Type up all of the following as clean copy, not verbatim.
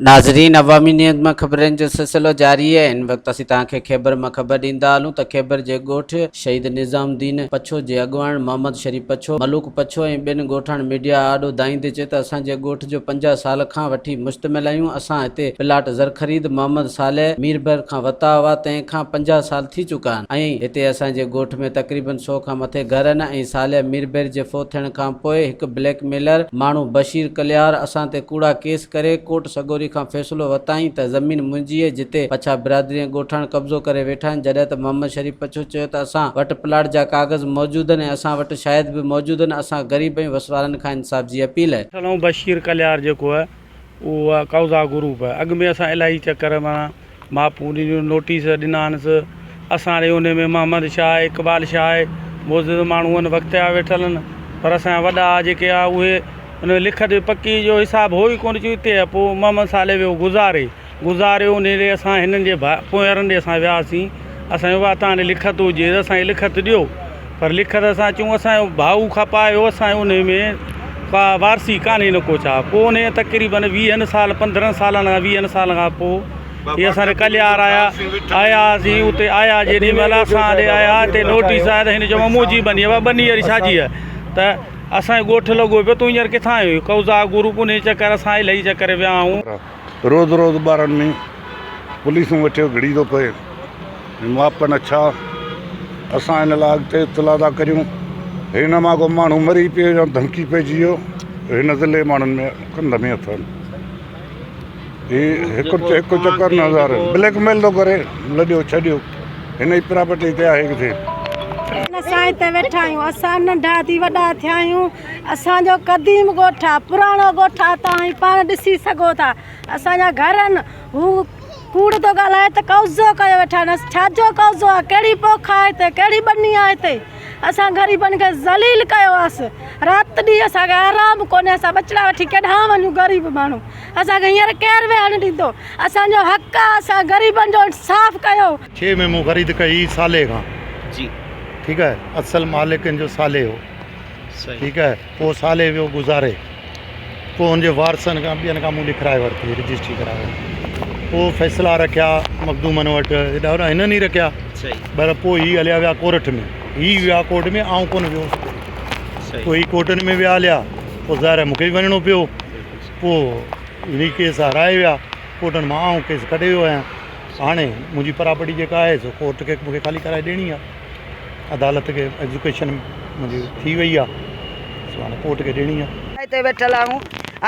ناظرين عوامي نيوز مان خبرن جو سلسلو جاري آهي هن وقت اسين توهان کي خيبر مان خبر ڏيندا هلون ته خيبر جي ڳوٺ شهيد نظام الدين پڇو جي اڳواڻ محمد شريف پڇو، ملوڪ پڇو ۽ ٻين ڳوٺاڻن ميڊيا آڏو دانهيندي چيو ته اسان جي ڳوٺ جو 50 سال کان وٺي مشتمل آهيون اسان هتي پلاٽ زرخريد محمد صالح ميربحر کان وتا هئا تنهن کان 50 سال ٿي چڪا آهن ۽ هتي اسان جي ڳوٺ ۾ تقريبن سو کان مٿي گهر آهن ۽ صالح ميربحر جي فوت ٿيڻ کان پوء هڪ بليڪ ميلر ماڻهو بشير ڪليار اسان تي ڪوڙا ڪيس ڪري ڪورٽ سڳوري کان فيصلو ورتائين ته زمين منهنجي اهي جتي پڇا برادري ۽ ڳوٺاڻ قبضو ڪري ويٺا آهن جڏهن ته محمد شريف پڇو چيو ته اسان وٽ پلاٽ جا ڪاغذ موجود آهن ۽ اسان وٽ شاهد به موجود آهن اسان غريب ۽ وسوارن کان انصاف جي اپيل. ٺلهون بشير ڪليار جيڪو آهي اهو آهي قوضا گروپ اڳ ۾ اسان الاهي چڪر معنيٰ ماپون ڏنيون نوٽيس ڏنانس اسان ڏي انهي ۾ محمد شاهه اقبال شاهه معزز ماڻهو آهن وقت جا ويٺل آهن پر اسان جا وڏا جيڪي آ اهي ان لکت پڪي جو حساب هو ئي ڪونه چون اتي پوء محمد صالح ويو گذاري گذاريو انهي ڏي اسان هنن جي پوئرن ڏي اسان وياسين اسان چيو ڀاء تان ڏي لکت هجي ته اسان کي لکت ڏيو پر لکت اسان چيون اسان جو ڀائو کپايو اسان جو انهي ۾ ڪا وارثي ڪانهي نه ڪو ڇا پوء انهي تقريبن ويهن سال پندرهن سالن کان ويهن سالن کان پوء هي اسان ڏي ڪليار آيا آياسين اتي آيا جيڏي مهل اسان ڏي آيا اتي نوٽيس آيا ته هن چيو منهنجي ٻني آهي ٻني وري ڇا جي آهي ته اسان جو ڳوٺ لڳو پيو تون هينئر ڪٿان آيو آهين قوضا گروپ انهي چڪر اسان الهي چڪر ويا آهيون. روز روز ٻارن ۾ پوليسون وٺيو گهڙي ٿو پئي ماپن ڇا اسان هن لاء اڳتي اطلاع ٿا ڪريون هن مان ڪو ماڻهو مري پيو يا ڌمڪي پئجي ويو هن ضلعي ماڻهن ۾ ڪنڌ ۾ هٿ آهن هي هڪ هڪ چڪر نه هزار بليڪ ميل ٿو ڪري لڏيو ڇڏيو هن جي پراپرٽي هتي آهي ڪٿي. اسان هتي ويٺا آهيون اسان ننڍا ٿي وڏا ٿيا آهيون اسان جو قديم ڳوٺ آ پراڻو ڳوٺ آ توهان پاڻ ڏسي سگهو ٿا اسان جا گهر آهن هو ڪوڙ ٿو ڳالهائي ته قبضو ڪيو ويٺا آهن ڇا جو قبضو آ ڪهڙي پوک آ هتي ڪهڙي ٻني آ هتي اسان غريبن کي ذليل ڪيو آس رات ڏينهن اسان کي آرام ڪونهي اسان ٻچڙا وٺي ڪيڏانهن وڃون غريب ماڻهو اسان کي هينئر ڪير ويهڻ ڏيندو اسان جو حق آ اسان غريبن جو انصاف ڪيو. ڇهه ۾ مون خريد ڪئي صالح کان. جي. ٺيڪ آهي اصل مالڪ ان جو صالح هو. صحيح. ٺيڪ آهي پوء صالح ويو گذاري پوء ان جي وارثن کان ٻين کان مون لکرائي ورتي رجسٽري ڪرائي ورتي پوء فيصلا رکيا مخدومن وٽ هيڏا هوڏا هنن ئي رکيا صحيح. پر پوء هي هليا ويا ڪورٽ ۾ هي ويا ڪورٽ ۾ آئون ڪونه ويو هوس صحيح. پوء هي ڪورٽن ۾ ويا هليا پوء ظاهر آهي مون کي به وڃڻو پيو پوء هي ڪيس هارائي ويا ڪورٽن مان آئون ڪيس ڪڍي ويو آهيان هاڻي منهنجي پراپرٽي جيڪا آهي سو ڪورٽ کي مون کي خالي ڪرائي ڏيڻي آهي عدالت کي ايگزيڪيوشن منهنجي ٿي وئي آهي سو هاڻي ڪورٽ کي ڏيڻي آهي. هتي ويٺل آهيون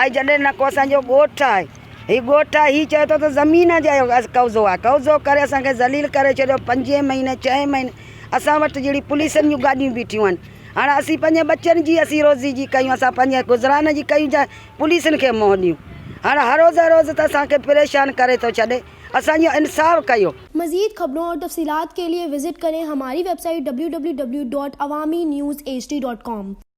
۽ جڏهن نه ڪو اسان جو ڳوٺ آهي هي ڳوٺ آهي هي چئي ٿو ته زمين جو قبضو آهي قبضو ڪري اسان کي ذليل ڪري ڇڏيو پنجين مهيني ڇهين مهيني اسان وٽ جهڙي پوليسن جون گاڏيون بيٺيون آهن هاڻي اسين پنهنجي ٻچن جي اسين روزي جي ڪيون اسان پنهنجي گذران جي ڪيون جا پوليسن کي منهن ڏيون هاڻي هر روز هر روز ته اسان کي پريشان ڪري ٿو ڇڏي اسان جو انصاف ڪيو. مزيد خبرون اور تفصيلات کے لئے وزٽ ڪرين ھماري website W W W dot Awami news H D dot com.